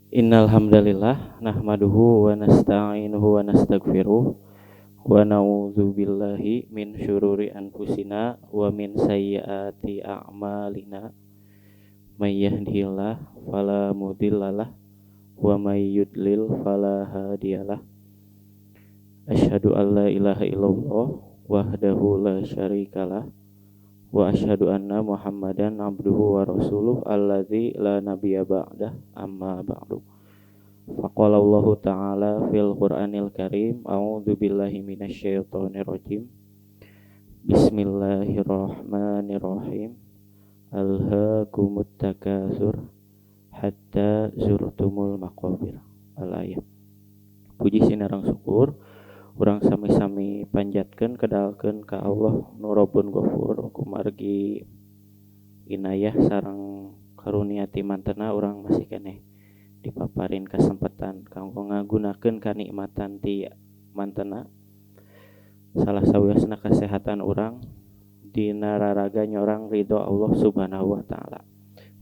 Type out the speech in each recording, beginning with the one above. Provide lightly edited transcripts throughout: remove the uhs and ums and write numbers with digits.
Innal hamdalillah nahmaduhu wa nasta'inuhu wa nastaghfiruh wa na'udzu billahi min syururi anfusina wa min sayyiati a'malina. May yahdihillah fala mudhillalah wa may yudlil fala hadiyalah. Asyhadu an la ilaha illallah wahdahu la syarikalah wa asyhadu anna Muhammadan abduhu wa rasuluh alladzi la nabiyya ba'dah, amma ba'du. Faqala Allahu ta'ala fil Qur'anil Karim, a'udzu billahi minasyaitonir rajim. Bismillahirrahmanirrahim. Alhaakumut takatsur hatta zurtumul maqabir. Al-ayat. Puji sinareng syukur urang sami-sami panjatkeun kedalkeun ka Allah nu Rabbun Ghafur, kumargi inayah sareng karunia ti mantena urang masih keneh dipaparin kesempatan kanggo ngagunakeun kanikmatan ti mantena, salah sawiosna kesehatan urang dina raraga nyorang ridho Allah Subhanahu wa Ta'ala.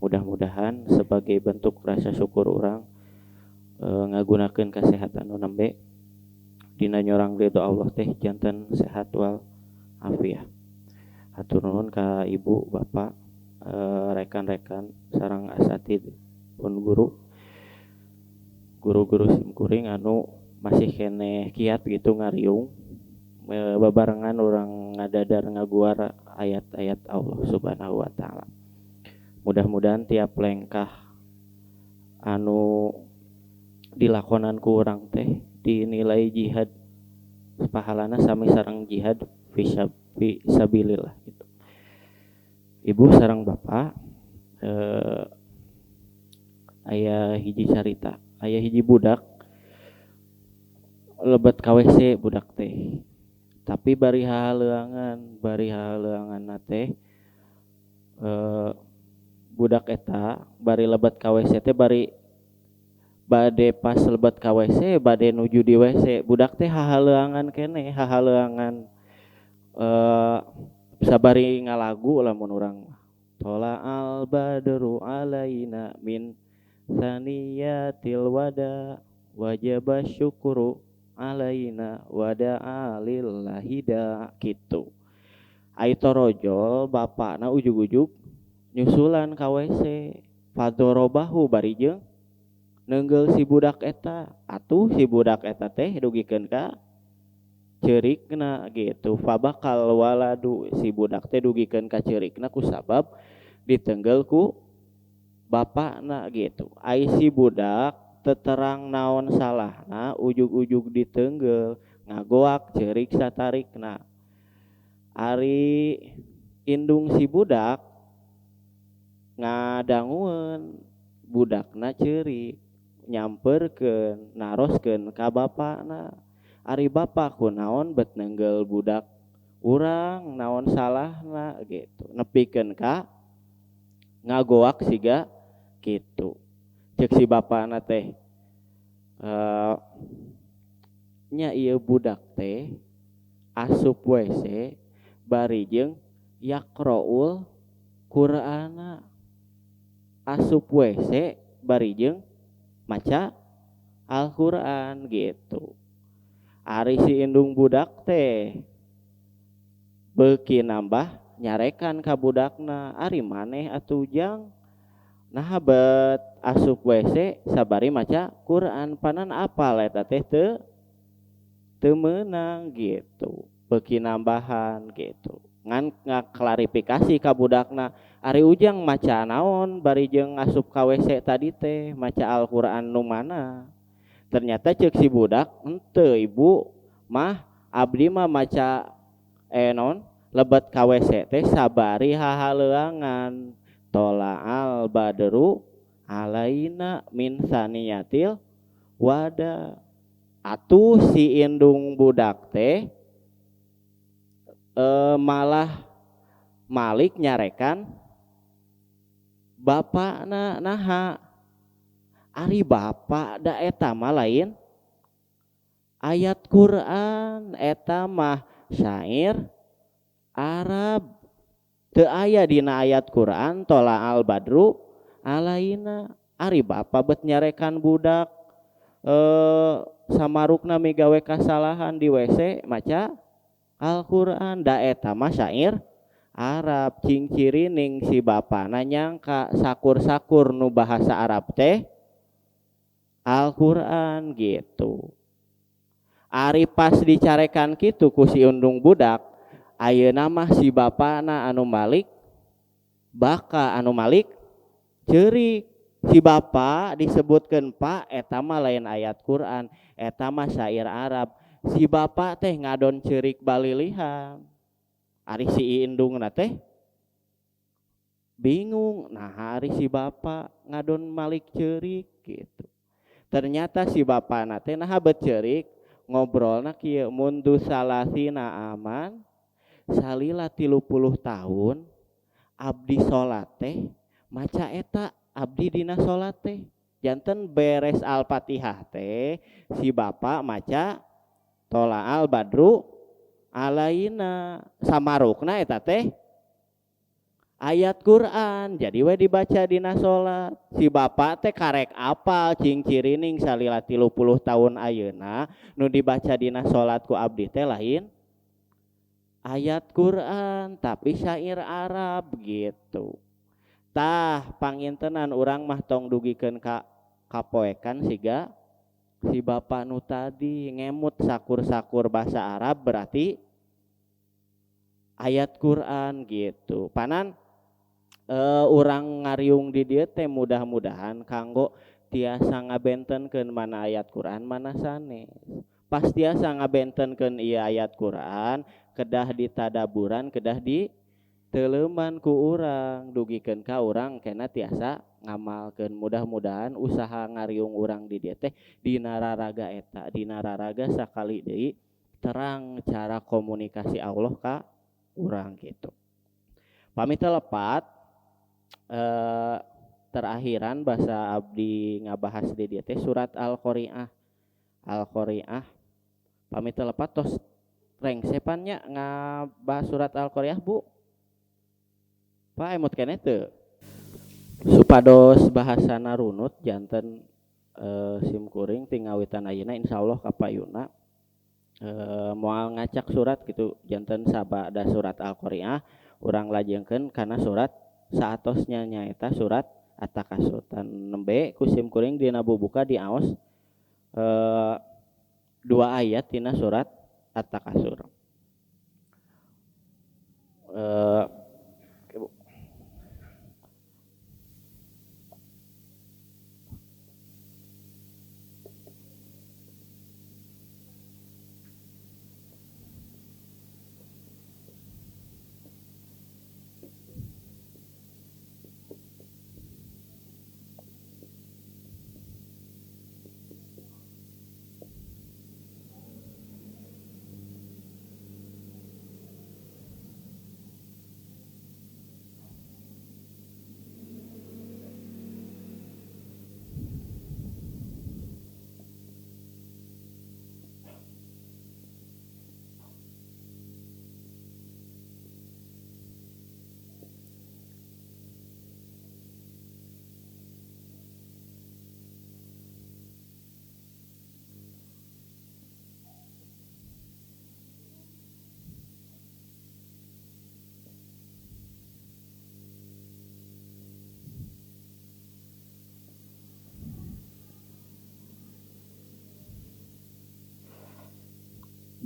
Mudah-mudahan sebagai bentuk rasa syukur urang ngagunakeun kesehatan nu nembe dina nyorang ridho Allah teh janten sehat wal afiah. Hatur nuhun ka ibu, bapak, rekan-rekan sareng asatid pun guru, guru-guru simkuring anu masih keneh kiat gitu ngariung babarengan urang ngadadar ngaguar ayat-ayat Allah Subhanahu wa Ta'ala. Mudah-mudahan tiap lengkah anu dilakonan ku urang teh dinilai jihad, pahalana sami sareng jihad fi sabilillah gitu. Ibu sareng bapak, aya hiji carita, aya hiji budak lebet ka WC budak teh, tapi bari hahaleuangan, bari hahaleuanganna teh budak eta bari lebet ka WC teh, bari bade pas lebet ka WC, bade nuju di WC, budak teh hahaleuangan keneh, hahaleuangan sabari ngalagu. Lamun urang, "Thola'al badru alaina min saniyatil wada, wajaba syukru alaina wada'a lillahi da," kitu. Ai torojol bapakna ujug-ujug nyusulan ka WC, fadhorobahu, bari jeung neunggeul si budak eta. Atuh si budak eta teh dugikeun ka ceurikna gitu. Fabakal waladu, si budak teh dugikeun ka ceurikna kusabab diteunggeul ku bapakna gitu. Ai si budak teu terang naon salahna, ujug-ujug diteunggeul, ngagoak ceurik satarikna. Ari indung si budak ngadangueun budakna ceurik, nyamperkeun, naroskeun ka bapakna, "Ari bapak kunaon bet neunggeul budak urang, naon salahna?" gitu, nepikeun ka ngagoak siga kitu. Ceuk si bapakna teh, "Nya ieu budak teh asup WC bari jeung yaqraul Qur'ana, asup WC bari jeung maca Al-Qur'an," gitu. Ari si indung budak teh beuki nambah nyarekan ka budakna, "Ari maneh atuh, Jang, naha bet asup WC sabari maca Quran? Panan apal eta teh teu teu meunang," gitu. Beuki nambahan gitu, ngan ngaklarifikasi ka budakna, "Ari Ujang maca naon bari jeung asup ka WC tadi teh? Maca Al-Qur'an nu mana?" Ternyata ceuk si budak, "Henteu, Ibu mah, abdi mah maca naon, lebet ka WC teh sabari hahaleuangan tola'al badru alaina min saniyatil wada." Atuh si indung budak teh malah malik nyarekan bapakna, "Naha ari bapak, da eta mah lain ayat Quran, eta mah syair Arab, teu aya dina ayat Quran tola'al badru alaina." Ari bapa bet nyarekan budak samarukna migawe kasalahan di WC maca Al-Qur'an da eta mah syair Arab cingcirining si bapana nyangka sakur-sakur nu bahasa Arab teh Al-Qur'an gitu. Ari pas dicarekan kitu ku si undung budak ayeuna mah si bapana anu malik baka anu malik ceurik. Si bapa disebutkeun pak eta mah lain ayat Quran, eta mah syair Arab. Si bapa teh ngadon ceurik balilihan. Ari si indungna teh bingung, nah ari si bapa ngadon malik ceurik gitu. Ternyata si bapana teh naha bet ceurik ngobrolna kieu mundu salasina aman salila 30 tahun abdi salat teh maca eta abdi dina salat teh janten beres Al-Fatihah teh si bapa maca tola'al badru alaina samarukna eta teh ayat Quran jadi we dibaca dina salat si bapa teh karek apal cingcirining salila 30 tahun ayeuna nu dibaca dina salat ku abdi teh lain ayat Quran tapi syair Arab gitu. Tah pangintenan urang mah tong dugikeun ka kapoekan siga si bapa nu tadi ngemut sakur-sakur bahasa Arab berarti ayat Quran gitu. Panan urang ngariung di dieu teh mudah-mudahan kanggo tiasa ngabentenkeun mana ayat Quran mana sanes. Pas tiasa ngabentenkeun ieu ayat Quran kedah ditadaburan kedah di teleuman ku urang dugikeun ka urang kena tiasa ngamalkeun. Mudah-mudahan usaha ngariung urang di dieu teh dina raraga eta dina raraga sakali deui terang cara komunikasi Allah ka urang gitu. Pami teu lepat terakhiran bahasa abdi ngabahas di dieu teh surat Al-Qari'ah. Al-Qari'ah pami teu lepat tos rengsepan nya ngabahas surat Al-Qari'ah Bu. Pak emut keneh teu supados bahasana runut janten sim kuring ti ngawitan ayeuna insyaallah ka payuna moal ngacak surat gitu janten sabada surat Al-Qari'ah urang lajengkeun kana surat saatosnya nyaeta surat At-Takatsur. Nembe ku sim kuring dina bubuka diaos dua ayat tina surat At-Takatsur.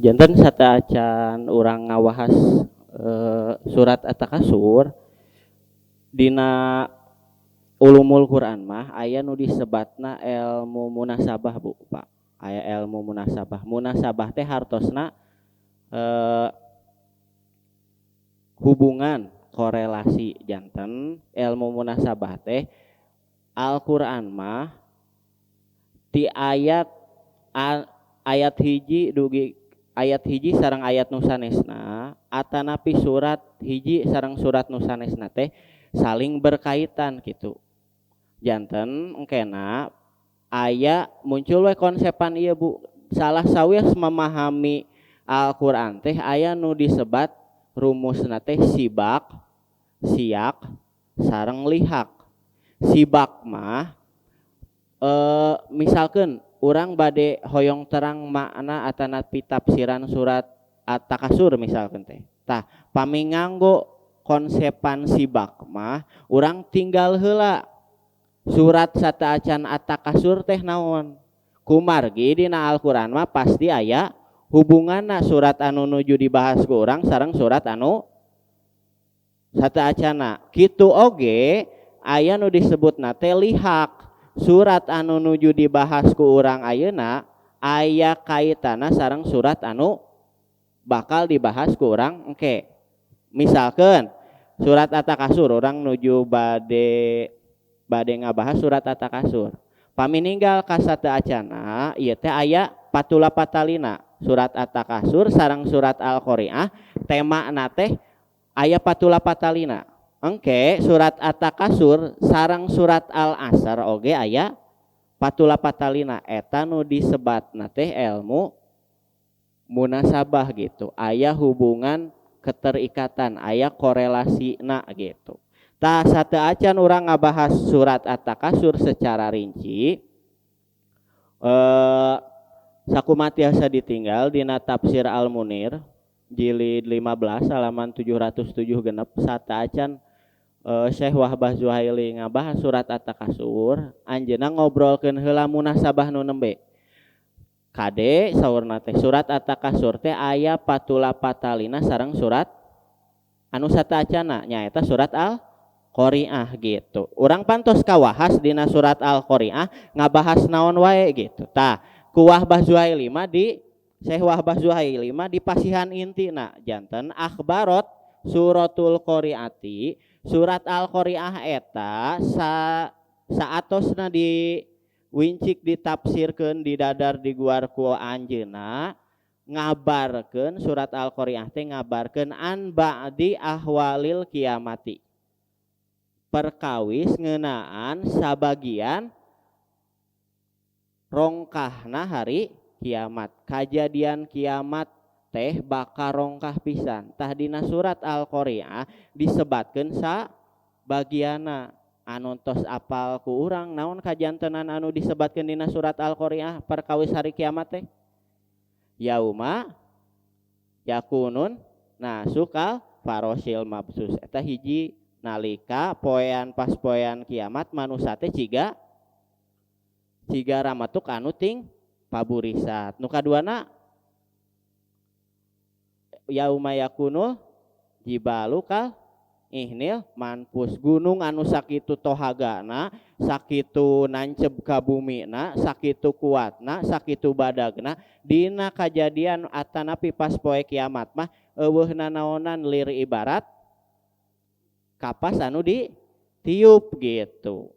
Janten sateuacan urang ngawahas surat At-Takatsur dina ulumul Quran mah aya nu disebatna ilmu munasabah Bu Pak. Aya ilmu munasabah. Munasabah teh hartosna hubungan korelasi. Janten ilmu munasabah teh Al-Qur'an mah ti ayat ayat hiji dugi ayat hiji sareng ayat nu sanesna atanapi surat hiji sareng surat nu sanesna teh saling berkaitan gitu. Janten engkena aya muncul we konsepan ieu Bu. Salah sawios memahami Al-Qur'an teh aya nu disebat rumusna teh sibak, siak, sareng lihak. Sibak mah Misalkan urang bade hoyong terang makna atanapi tafsiran surat At-Takasur misalkan teh. Tah, pami nganggo konsepan sibak mah urang tinggal heula surat sateuacan At-Takasur teh naon. Kumargi dina Al-Qur'an mah pasti aya hubunganna surat anu nuju dibahas ku urang sareng surat anu sateuacanna. Kitu oge aya nu disebutna teh lihak, surat anu nuju dibahas ku urang ayeuna aya kaitanna sareng surat anu bakal dibahas ku urang engke. Misalkan surat At-Takasur, urang nuju bade bade ngabahas surat At-Takasur. Pami ninggal ka sateuacanna ieu teh aya patula patalina. Surat At-Takasur sareng surat Al-Qari'ah temana teh aya patula patalina. Engke surat At-Takasur sareng surat Al-Asr oge aya patula patalina. Eta nu disebatna teh ilmu munasabah gitu. Aya hubungan keterikatan, aya korelasina gitu. Tah, sateuacan urang ngabahas surat At-Takasur secara rinci, sakumaha tiasa ditinggal dina tafsir Al-Munir jilid 15 halaman 707 genep, sateuacan Syekh Wahbah Zuhaili ngabahas surat At-Takasur, anjeunna ngobrolkeun heula munasabah nu nembe. Kade, saurna teh, surat At-Takasur teh aya patula patalina sareng surat anu sateuacanna, nyaeta surat Al-Qari'ah gitu. Urang pantos kawahas dina surat Al-Qari'ah ngabahas naon wae gitu. Tah, ku Wahbah Zuhaili mah, di Syekh Wahbah Zuhaili mah di pasihan intina janten akhbarat suratul Qari'ati, surat Al-Qari'ah eta saatosna di wincik, ditafsirkeun, didadar, diguar ku anjeunna, ngabarkeun surat Al-Qari'ah teh ngabarkeun an ba'di ahwalil kiamati, perkawis ngeunaan sabagian rongkahna hari kiamat, kajadian kiamat teh bakal rongkah pisan. Tah, dina surat Al-Qari'ah disebatkeun sa bagiana anu tos apal ku urang. Naon kajantenan anu disebatkeun dina surat Al-Qari'ah perkawis hari kiamat teh? Yauma yakunun nasu kal farosil mabsus. Eta hiji, nalika poean, pas poean kiamat manusa teh ciga ciga ramatuk anu ting paburisat. Nu kaduana, yauma yakunul jibalu kal ihnil manfus, gunung anu sakitu tohagana, sakitu nancep ka bumina, sakitu kuatna, sakitu badagna, dina kajadian atanapi pas poe kiamat mah euweuh nanaonan, lir ibarat kapas anu ditiup gitu,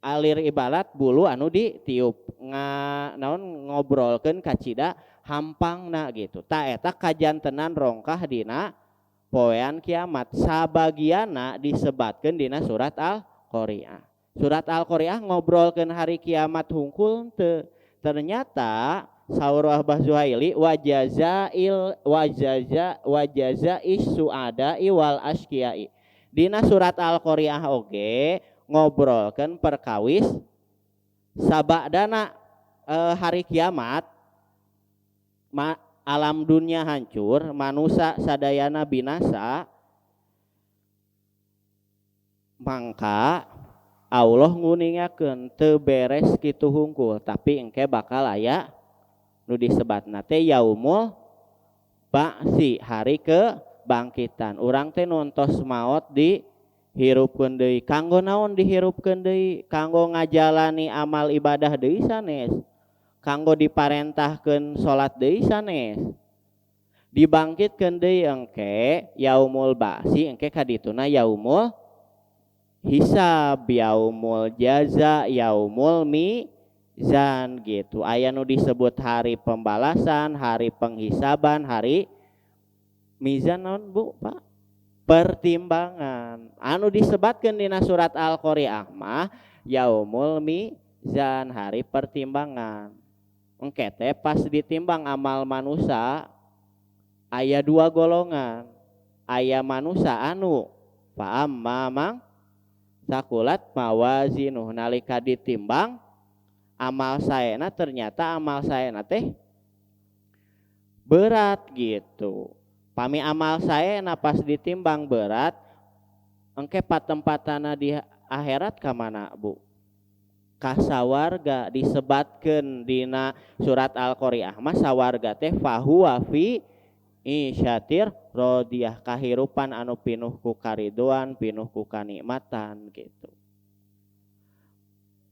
alir ibarat bulu anu ditiup, nga naon ngobrolkeun kacida hampangna gitu. Tah, eta kajantenan rongkah dina poean kiamat sabagiana disebatkeun dina surat Al-Qari'ah. Surat Al-Qari'ah ngobrolkeun hari kiamat hungkul teu? Ternyata saur Wahbah Zuhaili wajazail wajaza wajaza suadai wal asqiyai, dina surat Al-Qari'ah oge ngobrolkeun perkawis sabadana hari kiamat alam dunia hancur, manusia sadayana binasa, mangka Allah nguningakeun teu beres kitu hungkul, tapi engke bakal aya nu disebatna teh yaumul ba'si, hari kebangkitan. Urang teh nu entos maot dihirupkeun deui. Kanggo naon dihirupkeun deui? Kanggo ngajalani amal ibadah deui sanes? Kanggo diparentahkeun salat deui sanes? Dibangkitkeun deui engke yaumul ba'si, engke kadituna yaumul hisab, yaumul jaza, yaumul mizan gitu. Aya nu disebut hari pembalasan, hari penghisaban, hari mizan, naon, Bu, Pak? Pertimbangan. Anu disebatkeun dina surat Al-Qari'ah mah yaumul mizan, hari pertimbangan. Engke teh pas ditimbang amal manusia aya dua golongan. Aya manusia anu fa amma man tsaqulat mawazinuh, nalika ditimbang Amal saena, ternyata amal saena teh berat gitu. Pami amal saena pas ditimbang berat, engke patempatana di akhirat ka mana, Bu? Ka sawarga. Disebatkeun dina surat Al-Qari'ah mah sawarga teh fahuwa fi 'isyatir rodiyah, kahirupan anu pinuh ku karidoan, pinuh ku kanikmatan gitu.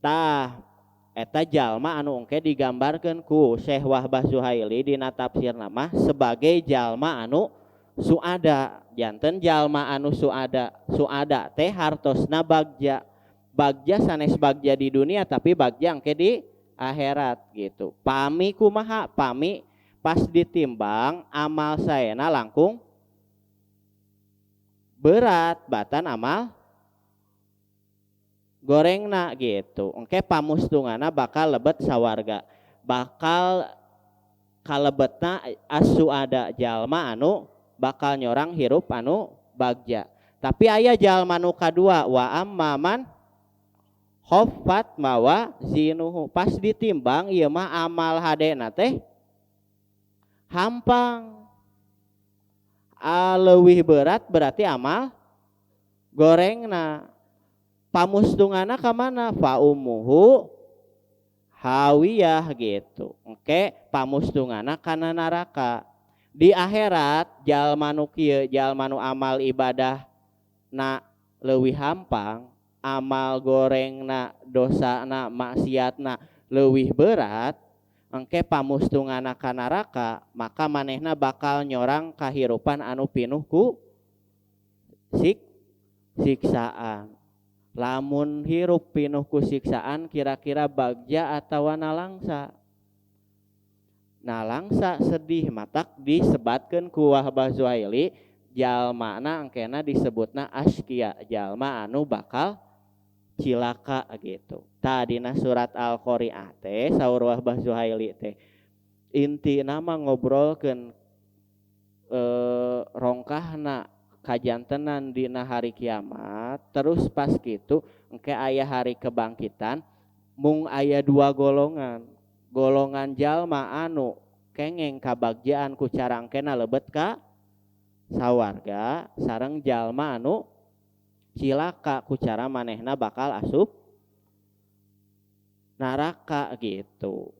Tah, eta jalma anu engke digambarkeun ku Syekh Wahbah Zuhaili dina tafsirna mah sebagai jalma anu suada. Janten jalma anu suada, suada teh hartosna bagja. Bagja sanes bagja di dunia, tapi bagja engke di akhirat gitu. Pami kumaha? Pami pas ditimbang amal saena langkung berat batan amal gorengna gitu. Engke pamustunganna bakal lebet sawarga, bakal kalebetna as-suada, jalma anu bakal nyorang hirup anu bagja. Tapi aya jalma nu kadua, wa ammaman khaffat mawazinuhu, pas ditimbang ieu mah amal hadena teh hampang, leuwih berat berarti amal gorengna. Pamustunganna ka mana? Fa ummuhu hawiyah gitu. Engke pamustunganna kana neraka. Di akhirat jalma nu kieu, jalma nu amal ibadah na leuwih hampang, amal gorengna, dosana, maksiatna leuwih berat, engke pamustunganna ka neraka, maka manehna bakal nyorang kahirupan anu pinuh ku siksaan. Lamun hirup pinuh ku siksaan, kira-kira bagja atawa nalangsa? Nalangsa, sedih. Matak disebatkeun ku Wahbah Zuhaili jalmana engkena disebutna askia, jalma anu bakal cilaka gitu. Tadina surat Al-Qari'ah teh, saur Wahbah Zuhaili teh, inti nama ngobrolkeun rongkahna kajantenan dina hari kiamat. Terus pas gitu engke aya hari kebangkitan, mung aya dua golongan, golongan jalma anu kengeng kabagjaan ku cara engkena lebet ka sawarga, sareng jalma anu cilaka ku cara manehna bakal asup neraka gitu.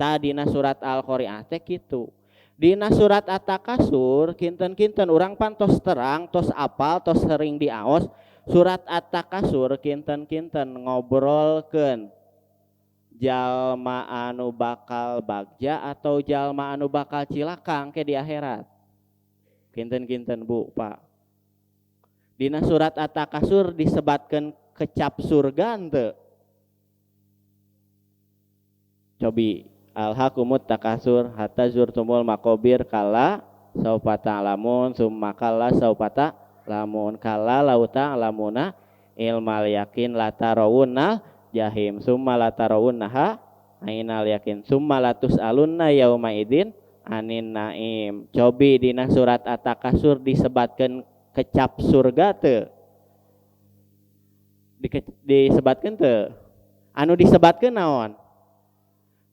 Tadina surat Al-Qari'ah teh kitu. Dina surat At-Takasur kinten-kinten urang pan tos terang, tos apal, tos sering diaos. Surat At-Takasur kinten-kinten ngobrolkeun jalma anu bakal bagja atau jalma anu bakal cilaka engke di akhirat. Kinten-kinten, Bu, Pak. Dina surat At-Takasur disebatkeun kecap surga henteu? Cobi, alhaqumut takasur hatta zurtumul maqabir kalla saufa ta'lamun summa kalla saufa ta'lamun kalla law ta'lamuna ilmal yakin latarawunnal jahim summa latarawunnaha ainal yakin summa latus'alunna yauma idzin anin naim. Cobi, dina surat At-Takasur disebatkeun kecap surga teu? Disebatkeun teu? Anu disebatkeun naon?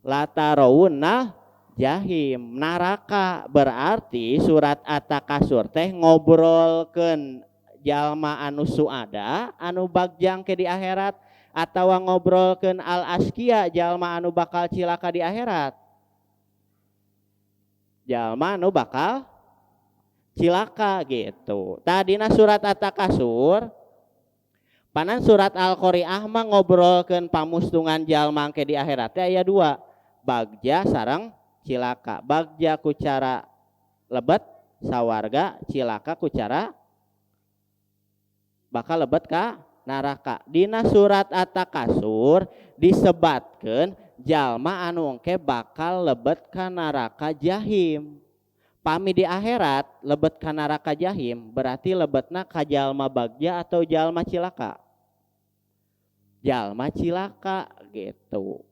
Latarawunnal jahim, neraka. Berarti surat At-Takasur teh ngobrolkeun jalma anu suada, anu bagjang ke di akhirat, atawa ngobrolkeun al askia, jalma anu bakal cilaka di akhirat? Jalma anu bakal cilaka gitu. Tadina surat At-Takasur, panan surat Al-Qari'ah mah ngobrolkeun pamustungan jalma ke di akhirat teh aya dua, bagja sareng cilaka. Bagja ku cara lebet sawarga, cilaka ku cara bakal lebet ka neraka. Dina surat At-Takasur disebatkeun jalma anu engke bakal lebet ka neraka jahim. Pami di akhirat lebet ka neraka jahim, berarti lebetna ka jalma bagja atau jalma cilaka? Jalma cilaka gitu.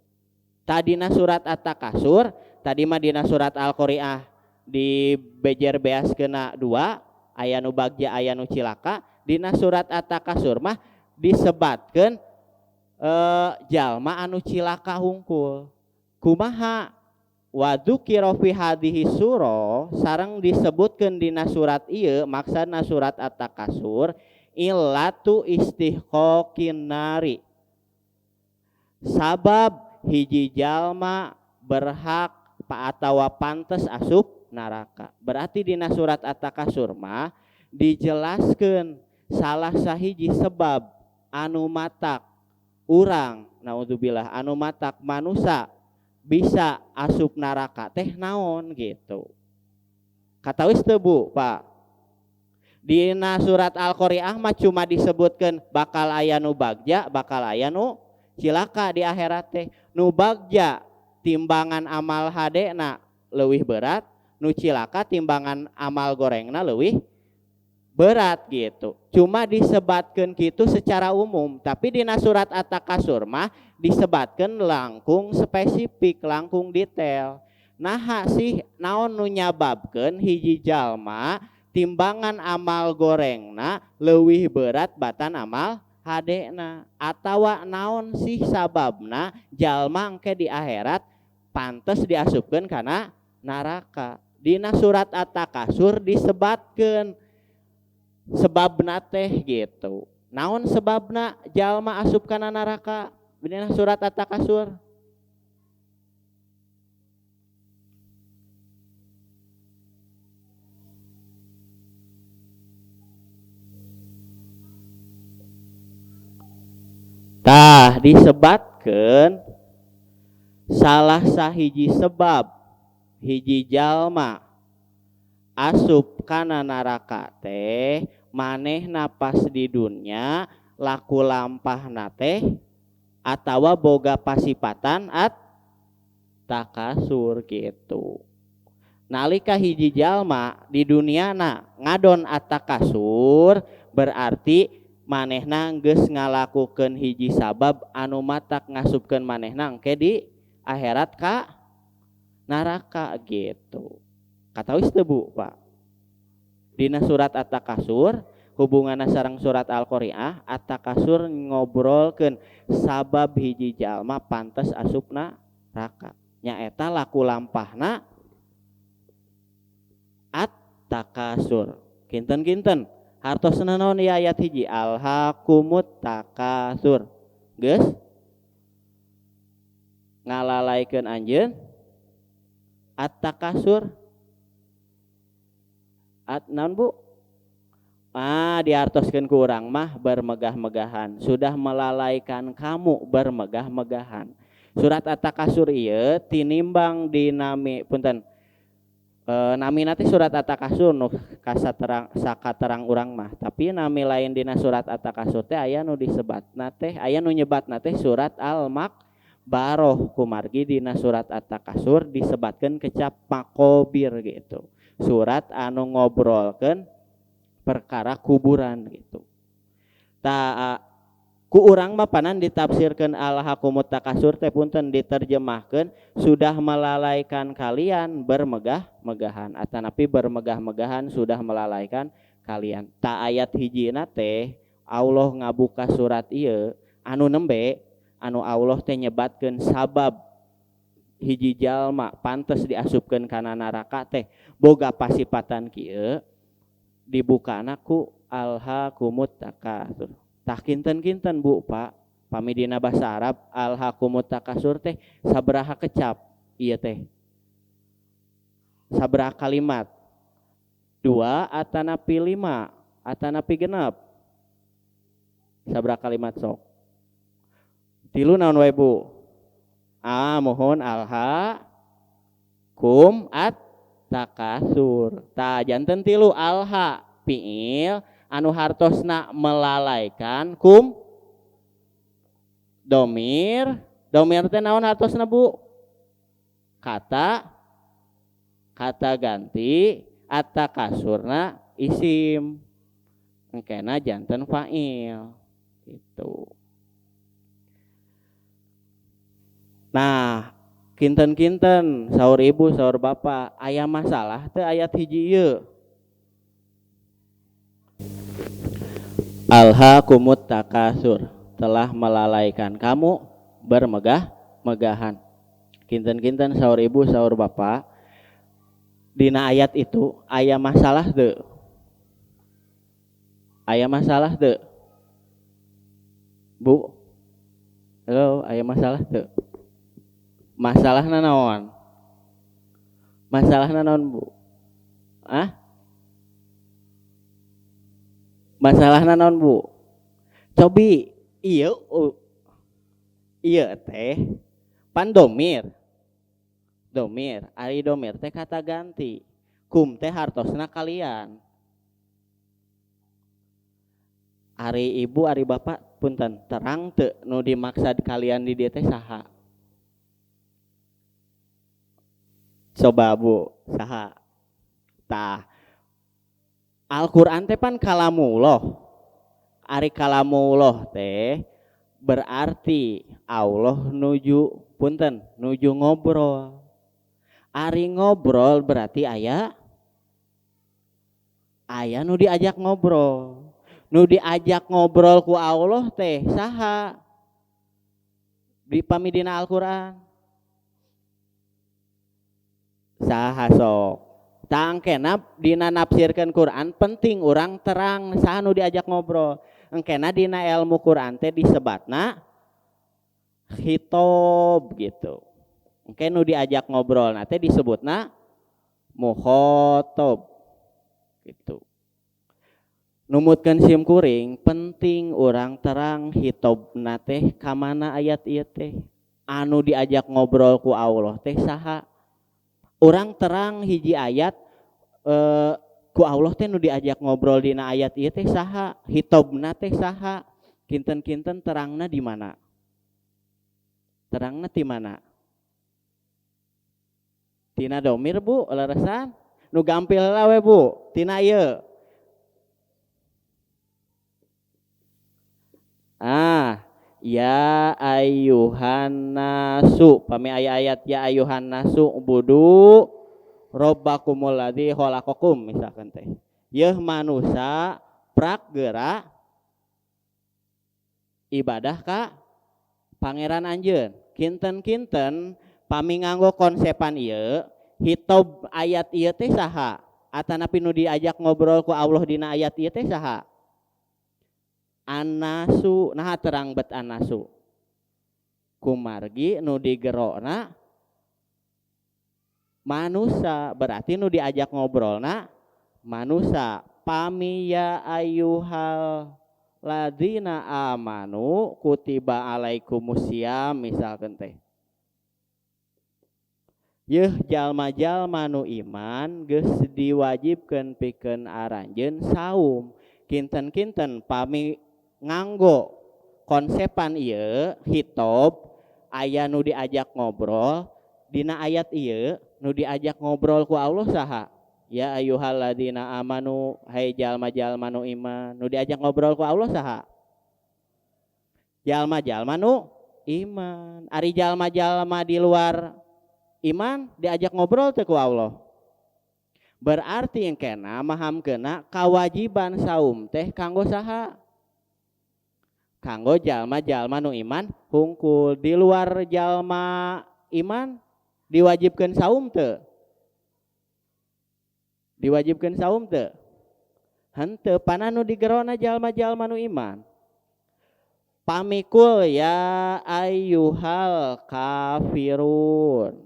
Tadina surat At-Takasur, tadi mah dina surat Al-Qari'ah di bejer beas kena dua, aya nu bagja, aya nu cilaka. Dina surat At-Takasur mah disebatkeun Jalma anu cilaka hungkul. Kumaha wadzukira fi hadhihi surah sareng disebutkeun dina surat ieu, maksudna surat At-Takasur, illatu istihqaqin nari. Sabab hiji jalma berhak atawa pantes asup neraka. Berarti dina surat At-Takasur mah dijelaskeun salah sahiji sebab anu matak urang, naudzubillah, anu matak manusia bisa asup neraka teh naon gitu. Katawis teu Bu, Pak? Dina surat Al-Qari'ah mah cuma disebutkeun bakal aya nu bagja, bakal aya nu cilaka di akhirat teh. Nu bagja timbangan amal hadena leuwih berat, nu cilaka timbangan amal gorengna leuwih berat gitu. Cuma disebatkeun kitu secara umum, tapi dina surat At-Takasur mah disebatkeun langkung spesifik, langkung detail. Naha sih naon nu nyababkeun hiji jalma timbangan amal gorengna leuwih berat batan amal hadena, atawa naon sih sababna jalma engke di akhirat pantes diasupkeun kana neraka. Dina surat At-Takasur disebatkeun sebabna teh gitu. Naon sebabna jalma asup kana neraka? Dina surat At-Takasur. Tah disebatkeun salah sahiji sebab hiji jalma asup kana neraka teh manehna pas di dunya laku lampahna teh atawa boga pasipatan at takasur gitu. Nalika hiji jalma di duniana ngadon at-takasur berarti manehna geus ngalakukeun hiji sabab anu matak ngasupkeun manehna engke di akhirat ka neraka gitu. Katawis teu Bu, Pak? Dina surat At-Takasur hubunganna sareng surat Al-Qari'ah, At-Takasur ngobrolkeun sabab hiji jalma pantes asupna neraka. Nyaeta laku lampahna At-Takasur. Kinten-kinten hartosna naon ieu ayat hiji? Alhaqumut takasur. Geus ngalalaikeun anjeun At-Takasur. At naon Bu? Ah, diartoskeun ku urang mah bermegah-megahan. Sudah melalaikan kamu bermegah-megahan. Surat At-Takasur ieu tinimbang dinami punten. Namina teh surat At-Takasur nu kasaterang sakaterang urang mah, tapi nami lain dina surat At-Takasur teh aya nu disebatna teh, aya nu nyebatna teh surat Al-Maqbaroh. Kumargi dina surat At-Takasur disebatkeun kecap makobir gitu. Surat anu ngobrolkeun perkara kuburan gitu. Ta ku urang mah panan ditafsirkeun alhaqumut takasur teh punten diterjemahkeun sudah melalaikan kalian bermegah-megahan, atanapi bermegah-megahan sudah melalaikan kalian. Ta ayat hijina teh Allah ngabuka surat ieu anu nembe anu Allah teh nyebatkeun sabab hiji jalma pantes diasupkeun kana neraka teh boga pasipatan kieu dibukana ku alhaqumut takasur. Tah kinten-kinten Bu Pak, pami dina basa Arab alhaqumut takasur teh sabaraha kecap ieu teh? Sabaraha kalimat? 2 atanapi 5 atanapi genep? Sabaraha kalimat sok? 3 naon wae Bu? Ah, mohon alha kum at takasur. Tah janten 3 alha fiil anu hartosna melalaikan kum domir. Domir teh naon hartosna Bu? Kata, kata ganti at-takasurna isim. Engkena janten fa'il gitu. Nah, kinten-kinten saur ibu saur bapak aya masalah teu ayat hiji ieu? Alhaqumut takasur. telah melalaikan kamu bermegah-megahan. Kinten-kinten saur ibu saur bapak dina ayat itu aya masalah teu? Aya masalah teu? Bu? Halo, aya masalah teu? Masalahna naon? Masalahna naon, Bu? Ah? Masalahna naon, Bu? Cobi ieu ieu teh pan domir. Domir, ari domir teh kata ganti. Kum teh hartosna kalian. Ari ibu, ari bapak punten terang teu nu dimaksad kalian di dieu teh saha? Coba Bu, saha? Tah. Al-Qur'an teh pan kalamullah. Ari kalamullah teh berarti Allah nuju punten, nuju ngobrol. Ari ngobrol berarti aya nu diajak ngobrol. Nu diajak ngobrol ku Allah teh saha? Di pamidina Al-Qur'an. Saha sok? Tangkena dina nafsirkeun Quran penting urang terang saha nu diajak ngobrol. Engkena dina ilmu Quran teh disebatna khitob gitu. Engke nu diajak ngobrol na teh disebutna mukhotob gitu. Numutkeun sim kuring penting urang terang hitobna teh ka mana ayat ieu teh. Anu diajak ngobrol ku Allah teh saha? Urang terang hiji ayat ku Allah teh nu diajak ngobrol dina ayat ieu teh saha? Hitobna teh saha? Kinten-kinten terangna di mana? Terangna ti mana? Tina domir Bu, leresan? Nu gampil heula we Bu, tina ieu. Ah, ya ayyuhan nasu, pami aya ayat ya ayyuhan nasu ubudu robbakumul ladzi khalaqakum misalkan teh. Yeuh manusa prak geura ibadah ka pangeran anjeun. Kinten-kinten pami nganggo konsepan ieu, hitob ayat ieu teh saha? Atanapi nu diajak ngobrol ku Allah dina ayat ieu teh saha? Anasu, nah terang bet anasu. Kumargi nu digerokna manusa, berarti nu diajak ngobrolna manusa. Pami ya ayyuhal ladzina amanu kutiba alaikumusiyam misalkan teh. Yeuh jalma-jalma nu iman geus diwajibkeun pikeun aranjeun saum. Kinten-kinten pami nganggo konsepan ieu hitob aya nu diajak ngobrol dina ayat ieu nu diajak ngobrol ku Allah saha? Ya ayyuhalladzina amanu, hai jalma-jalma nu iman. Nu diajak ngobrol ku Allah saha? Jalma-jalma nu iman. Ari jalma-jalma di luar iman diajak ngobrol teu ku Allah. Berarti engkena mahamkeuna kawajiban saum teh kanggo saha? Kanggo jalma-jalma nu iman hungkul. Di luar jalma iman diwajibkeun saum teu? Diwajibkeun saum teu? Henteu, pana nu digerona jalma-jalma nu iman. Pamikul ya ayyuhal kafirun.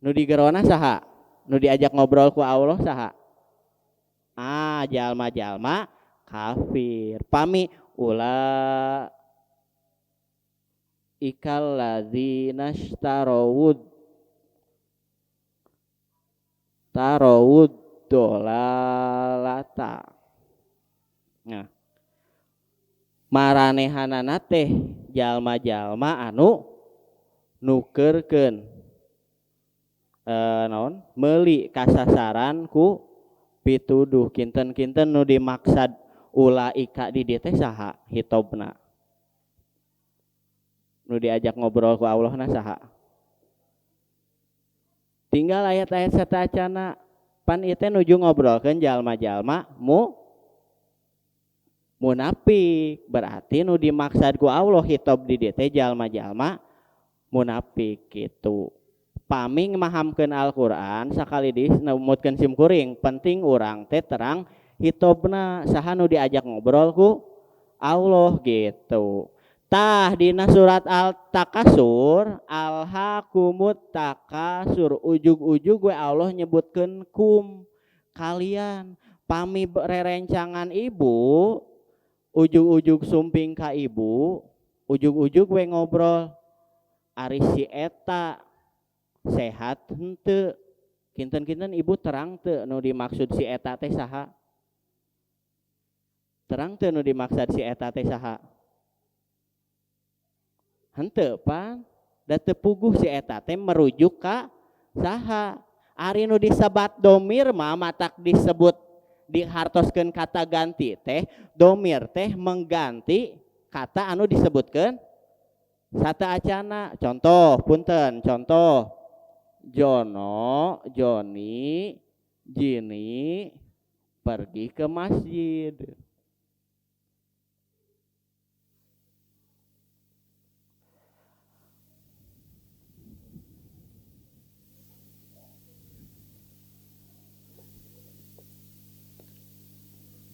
Nu digerona saha? Nu diajak ngobrol ku Allah saha? Ah, jalma-jalma kafir. Pami ula ikal ladzina ishtarawud tarawud dolalata. Nah, maranehanana teh jalma-jalma anu nukeurkeun naon meuli kasasaran ku pituduh. Kinten-kinten nu dimaksad ulaika di dieu teh saha hitobna? Nu diajak ngobrol ku Allah na saha? Tinggal ayat-ayat satacana pan ieu teh nuju ngobrolkeun jalma-jalma Munafik. Berarti nu dimaksad ku Allah hitob di dieu teh jalma-jalma munafik kitu. Pami ngamahamkeun Al-Qur'an sakali deui numutkeun sim kuring, penting urang teh terang hitobna saha nu diajak ngobrol ku Allah gitu. Tah dina surat Al-Takasur, alhaakumut takasur, ujug-ujug we Allah nyebutkeun kum kalian. Pami rerencangan ibu, ujug-ujug sumping ka ibu, ujug-ujug we ngobrol ari si eta sehat henteu. Kinten-kinten ibu terang teu nu dimaksud si eta teh saha? Terang teu nu dimaksud si eta teh saha? Henteu pan, da teu puguh si eta teh merujuk ka saha. Ari nu disebat domir mah matak disebut dihartoskeun kata ganti teh, domir teh mengganti kata anu disebutkeun sata acana. Contoh punten, contoh Jono, Joni, Jini pergi ke masjid.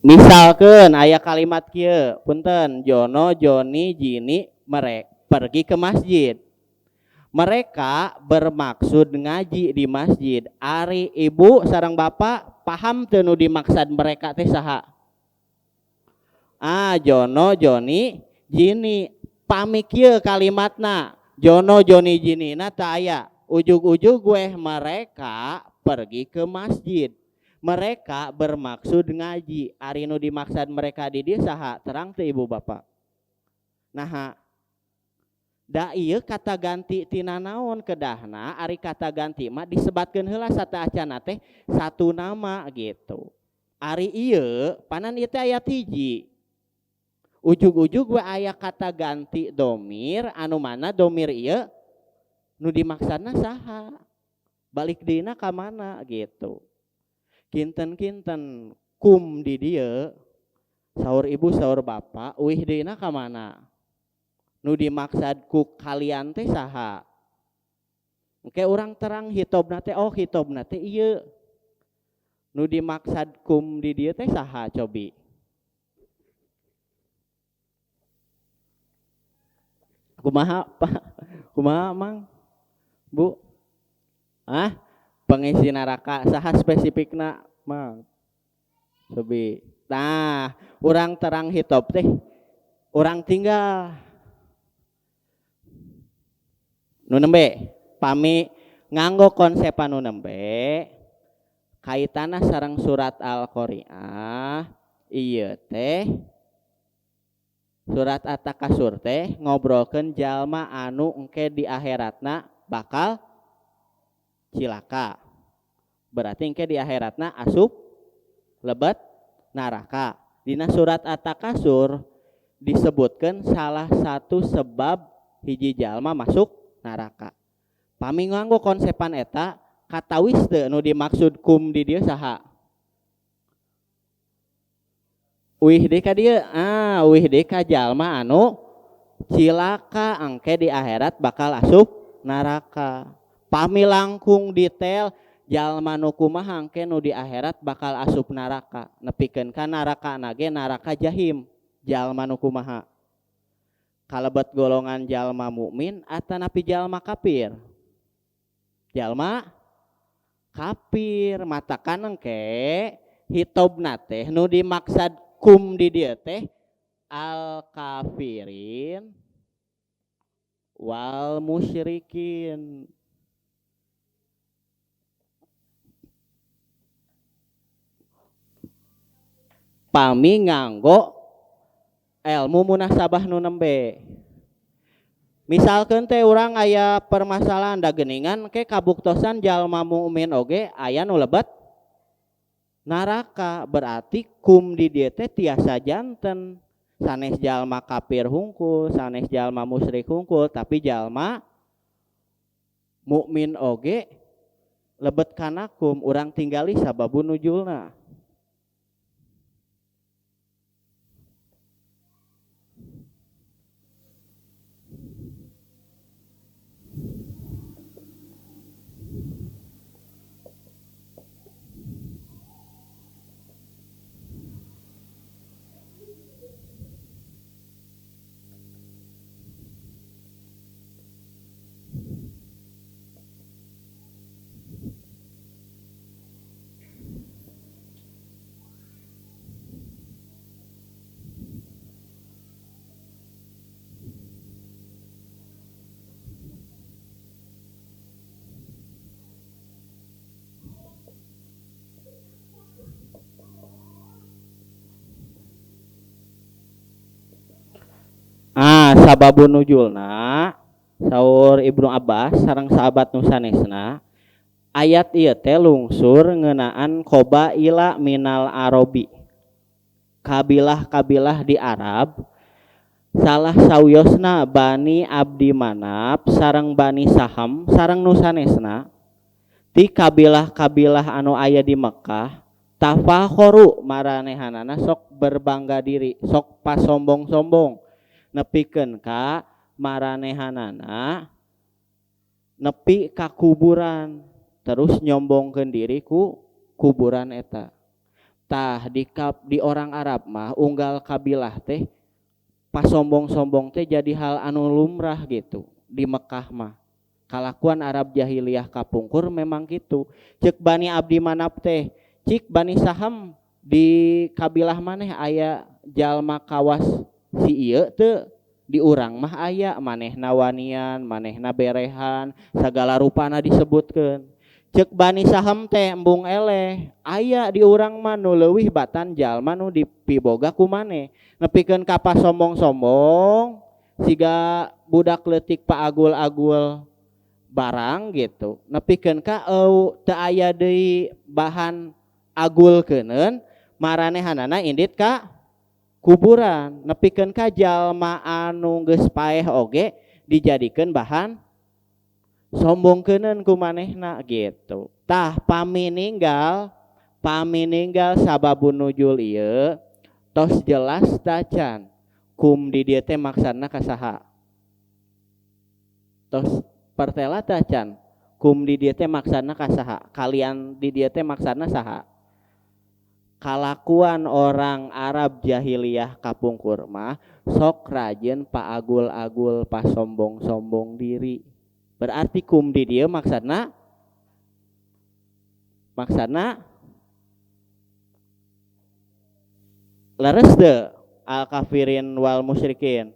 Misalkan aya kalimat kieu, punten, Jono, Joni, Jini mereka pergi ke masjid. Mereka bermaksud ngaji di masjid. Ari ibu sareng bapak paham teu nu dimaksud mereka teh saha? Ah, Jono, Joni, Jini. Pami kieu kalimatna, Jono, Joni, Jini na teu aya. Ujug-ujug weh mereka pergi ke masjid. Mereka bermaksud ngaji. Ari nu dimaksud mereka di dieu saha? Terang teu ibu bapak? Naha? Da ieu kata ganti tina naon kedahna ari kata ganti mah disebatkeun heula sateuacana teh satu nama gitu. Ari ieu panan ieu teh aya hiji. Ujug-ujug we aya kata ganti domir anu mana domir ieu nu dimaksudna saha? Balik deuna ka mana gitu. Kinten-kinten kum di dieu saur ibu saur bapak uih deuna ka mana? Nu dimaksad ku kalian teh saha? Engke urang terang hitobna teh, oh hitobna teh ieu. Nu dimaksad kum di dieu teh saha cobi? Kumaha Pak? Kumaha Mang? Bu? Ah, pengisi neraka saha spesifikna Mang? Cobi. Nah, urang terang hitob teh urang tinggal nu nembe pami nganggo konsep anu nembe kaitana sareng surat Al-Qari'ah ieu teh surat At-Takasur teh ngobrolkeun jalma anu engke di akhiratna bakal cilaka. Berarti engke di akhiratna asup lebet neraka. Dina surat At-Takasur disebutkeun salah satu sebab hiji jalma masuk neraka. Pami nganggo konsepan eta katawis teu nu dimaksud kum di dieu saha? Uih deui ka dieu, ah uih deui ka jalma anu cilaka engke di akhirat bakal asup neraka. Pami langkung detail jalma nu kumaha engke nu di akhirat bakal asup neraka, nepikeun ka neraka nage neraka jahim jalma nu kumaha? Kalebet golongan jalma mukmin atanapi jalma kafir? Jalma kafir matakan engke hitobna teh nu dimaksad kum di dieu teh al kafirin wal musyrikin. Pami nganggo ilmu munasabah nu nembe. Misalkeun teh urang aya permasalahan da geuningan ke kabuktosan jalma mukmin oge aya nu lebet neraka, berarti kum di dieu teh tiasa janten sanes jalma kafir hungkul, sanes jalma musyrik hungkul, tapi jalma mukmin oge lebet kana kum, urang tinggali sababun nuzulna. Nah, sababun nuzulna saur Ibnu Abbas sareng sahabat nu sanesna ayat ieu teh lungsur ngeunaan qabaila minal arabi. Kabilah-kabilah di Arab salah sawiosna Bani Abdi Manaf sareng Bani Saham sareng nu sanesna ti kabilah-kabilah anu aya di Mekah tafakhoru maranehanana sok berbangga diri, sok pasombong-sombong nepikeun ka maranehanana nepi ka kuburan terus nyombongkeun diri ku kuburan eta. Tah di orang Arab mah unggal kabilah teh pasombong-sombong teh jadi hal anu lumrah gitu di Mekah mah. Kalakuan Arab jahiliyah kapungkur memang gitu. Cek Bani Abdi Manaf teh, cik Bani Saham di kabilah maneh aya jalma kawas si ieu teu, di urang mah aya manehna wanian, manehna berehan, sagala rupana disebutkeun. Cek Bani Saham teh embung eleh, aya di urang mah nu leuwih batan jalma nu dipiboga ku maneh. Nepikeun ka pasombong-sombong siga budak leutik paagul-agul barang gitu. Nepikeun ka teu aya deui bahan agulkeuneun maranehanana indit ka kuburan. Nepikeun ka jalma anu geus paeh oge dijadikeun bahan sombongkeuneun ku manehna gitu. Tah pamininggal sababun nuzul ieu tos jelas tacan kum di dieu teh maksana ka saha. Tos pertela tacan kum di dieu teh maksana ka saha, kalian di dieu teh maksana saha. Kalakuan orang Arab jahiliyah kapungkur mah sok rajin paagul-agul pasombong-sombong diri. Berarti kum di dieu maksana leres teu al kafirin wal musyrikin.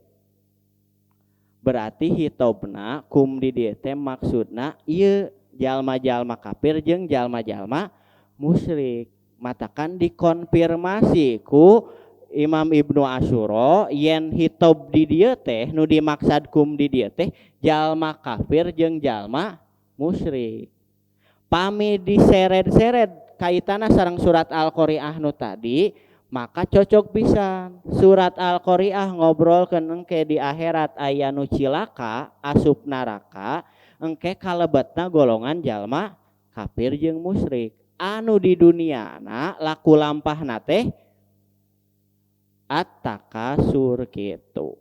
Berarti hitobna kum di dieu teh maksudna ieu jalma-jalma kafir jeung jalma-jalma musyrik. Matakan dikonfirmasi ku Imam Ibnu Asyura yen hitob di dieu teh nu dimaksad kum di dieu teh jalma kafir jeung jalma musyrik. Pami diseret-seret kaitana sareng surat Al-Qari'ah nu tadi, maka cocok pisan. Surat Al-Qari'ah ngobrolkeun engke di akhirat aya nu cilaka asup neraka, engke kalebetna golongan jalma kafir jeung musyrik. Anu di duniana laku lampahna teh at-takasur gitu.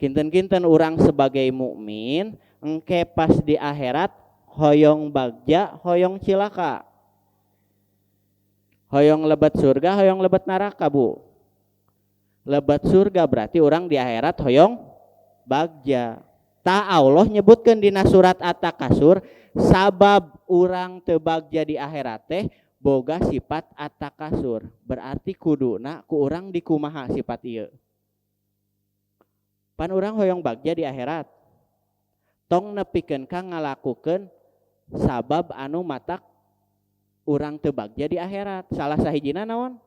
Kinten-kinten urang sebagai mukmin engke pas di akhirat hoyong bagja, hoyong cilaka. Hoyong lebet surga, hoyong lebet neraka, Bu. Lebet surga berarti urang di akhirat hoyong bagja. Ta Allah nyebutkeun dina surat At-Takasur sabab urang teu bagja di akhirat teh boga sifat at-takasur. Berarti kuduna ku urang dikumaha sifat ieu. Pan urang hoyong bagja di akhirat. Tong nepikeun ka ngalakukeun sabab anu matak urang teu bagja di akhirat. Salah sahijina naon?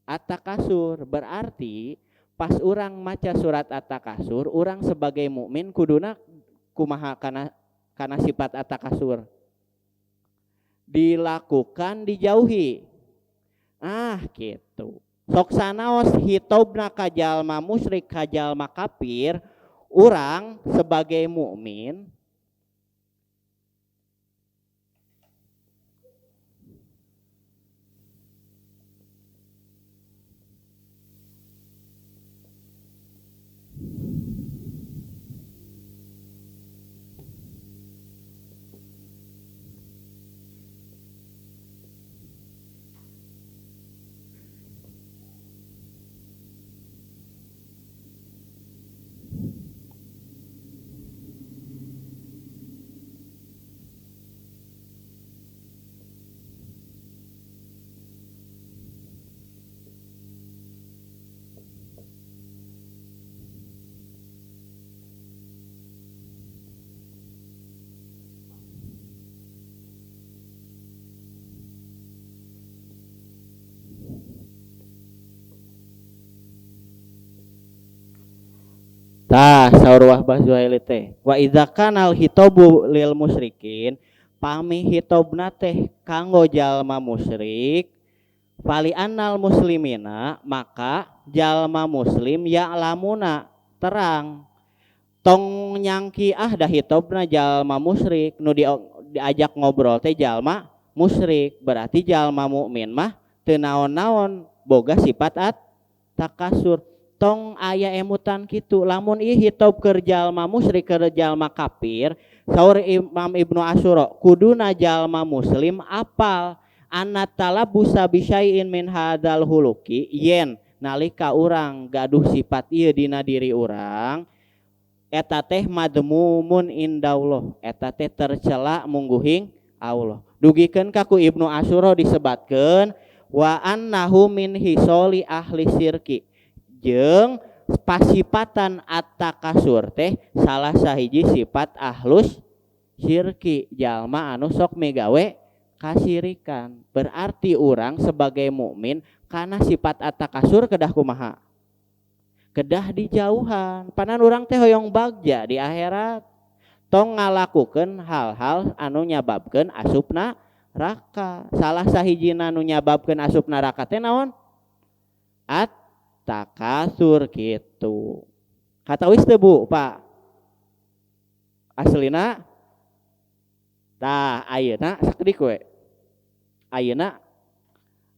At-takasur. Berarti pas urang maca surat At-Takasur, urang sebagai mukmin kuduna kumaha kana sifat at-takasur. Dilakukan dijauhi. Ah gitu. Sok sanaos hitobna ka jalma musyrik ka jalma kafir, urang sebagai mukmin Tah, saur Wahbah Zuhaili teh, wa idza kanal khitabu lil musyrikin, pami hitobna teh kanggo jalma musyrik, fali annal muslimina, maka jalma muslim ya'lamuna, terang. Tong nyangki ah dah hitobna jalma musyrik, nu diajak ngobrol teh jalma musyrik, berarti jalma mukmin mah teu naon-naon boga sifat at takasur. Tong aya emutan kitu. Lamun ieu hitob keur jalma musyrik, keur jalma kafir, saur Imam Ibnu Asyura, kuduna jalma muslim apal anna talabusa bisyai'in min hadzal huluki, yen nalika urang gaduh sifat ieu dina diri urang, eta teh madmumun indallah, eta teh tercela mungguhing Allah. Dugikeun ka ku Ibnu Asyura disebatkeun wa annahu min hisoli ahli syirki, jeung pasipatan at-takasur teh salah sahiji sifat ahlus syirki, jalma anu sok migawe kasirikan. Berarti urang sebagai mukmin kana sifat at-takasur kedah kumaha? Kedah dijauhan. Panan urang teh hoyong bagja di akhirat, tong ngalakukeun hal-hal anu nyababkeun asup neraka. Salah sahijina anu nyababkeun asup neraka teh naon? At takasur gitu. Katawis teu, Bu, Pak? Aslina tah ayeuna sakedik we. Ayeuna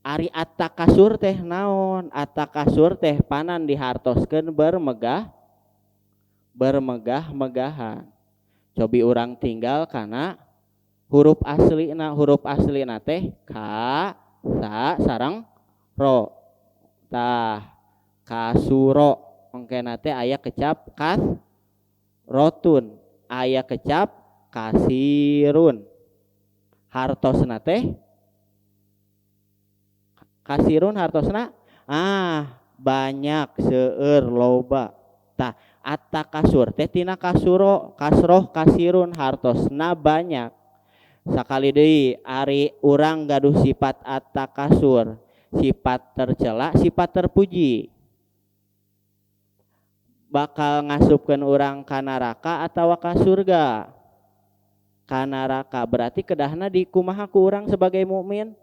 ari at-takasur teh naon? At-takasur teh panan dihartoskeun bermegah, bermegah-megahan. Cobi urang tinggal kana huruf aslina, huruf aslina teh ka, sa, sareng ro. Tah, kasuro engkena teh aya kecap kas rotun, aya kecap kasirun. Hartosna teh kasirun, hartosna banyak, seueur, loba. Tah, at-takasur teh tina kasuro, kasroh, kasirun, hartosna banyak. Sakali deui, ari urang gaduh sifat at-takasur, sifat tercela, sifat terpuji, bakal ngasupkeun urang ka neraka atawa ka surga? Ka neraka. Berarti kedahna dikumaha ku urang sebagai mukmin?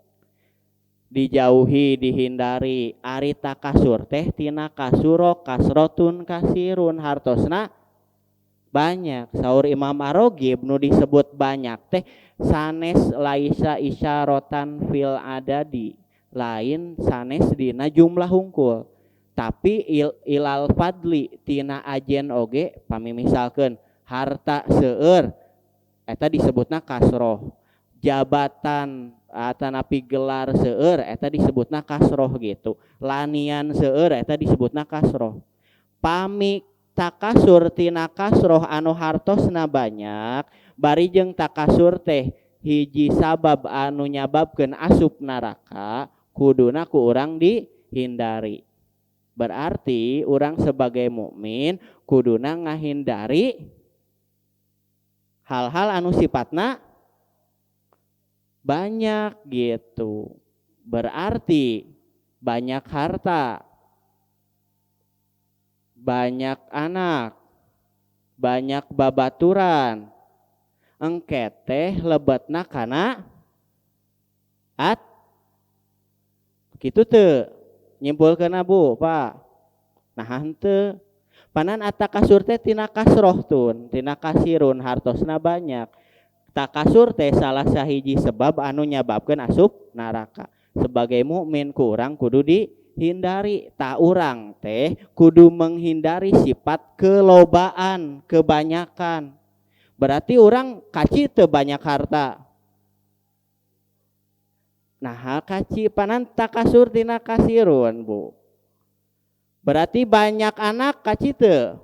Dijauhi, dihindari. Ari takasur teh tina kasuro, kasrotun, kasirun, hartosna banyak. Saur Imam Ar-Raghib, nu disebut banyak teh sanes laisa isyaratan fil adadi, lain sanes dina jumlah hungkul, tapi ilal fadli, tina ajen oge. Pami misalkeun harta seueur, eta disebutna kasroh, jabatan atanapi gelar seueur, eta disebutna kasroh gitu, lanian seueur, eta disebutna kasroh. Pami takasur tina kasroh anu hartosna banyak, bari jeung takasur teh hiji sabab anu nyababkeun asup neraka, kuduna ku urang dihindari. Berarti urang sebagai mukmin kuduna ngahindari hal-hal anu sifatna banyak gitu. Berarti banyak harta, banyak anak, banyak babaturan, engke teh lebetna kana at kitu teu? Nyimpulkeun, Bu, Pak? Nah, henteu. Panan at-takasur teh tina kasroh tun, tina kasirun, hartosna banyak. Takasur teh salah sahiji sebab anu nyababkeun asup neraka. Sebagai mukmin ku urang kudu dihindari. Tah, urang teh kudu menghindari sifat kelobaan, kebanyakan. Berarti urang kaci teu banyak harta? Nah, kaci, panan takasur tina kasirun, Bu. Berarti banyak anak kaci teu?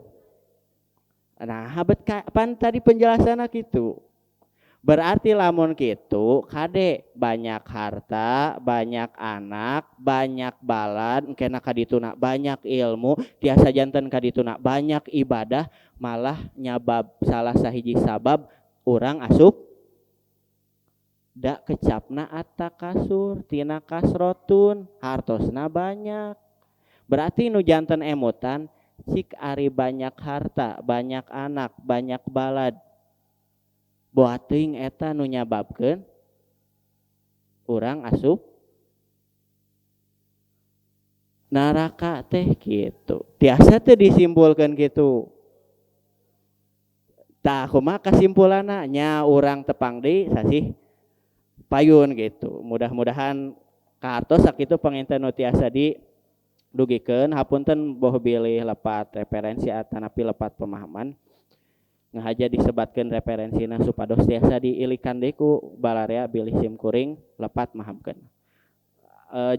Nah, bet pan tadi penjelasannya gitu. Berarti lamun gitu, kade, banyak harta, banyak anak, banyak balad, kena kadituna banyak ilmu, tiasa janten kadituna banyak ibadah, malah nyabab salah sahiji sabab urang asup da kecapna at-takasur tina kasrotun, hartosna banyak. Berarti nu janten emutan Cik ari banyak harta, banyak anak, banyak balad. Boa teuing eta nu nyababkeun urang asup neraka teh gitu. Tiasa teh disimpulkan gitu. Tah, kumaha kesimpulanna? Nya, urang tepang deui sasih payun gitu. Mudah-mudahan kahartos. Sakitu panginten nu tiasa didugikeun. Hapunten boh bilih lepat referensi atanapi lepat pemahaman. Ngahaja disebatkeun referensina supados tiasa diilikan deui ku balarea bilih sim kuring lepat mahamkeun.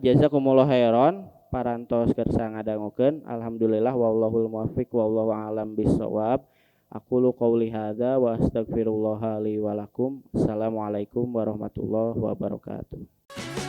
Jazakumullah khairan parantos kersa ngadangukeun. Alhamdulillah, wallahul muwaffiq, wallahu a'lam bissawab. Aqulu qauli hadza wa astaghfirullah li wa lakum. Assalamualaikum warahmatullahi wabarakatuh.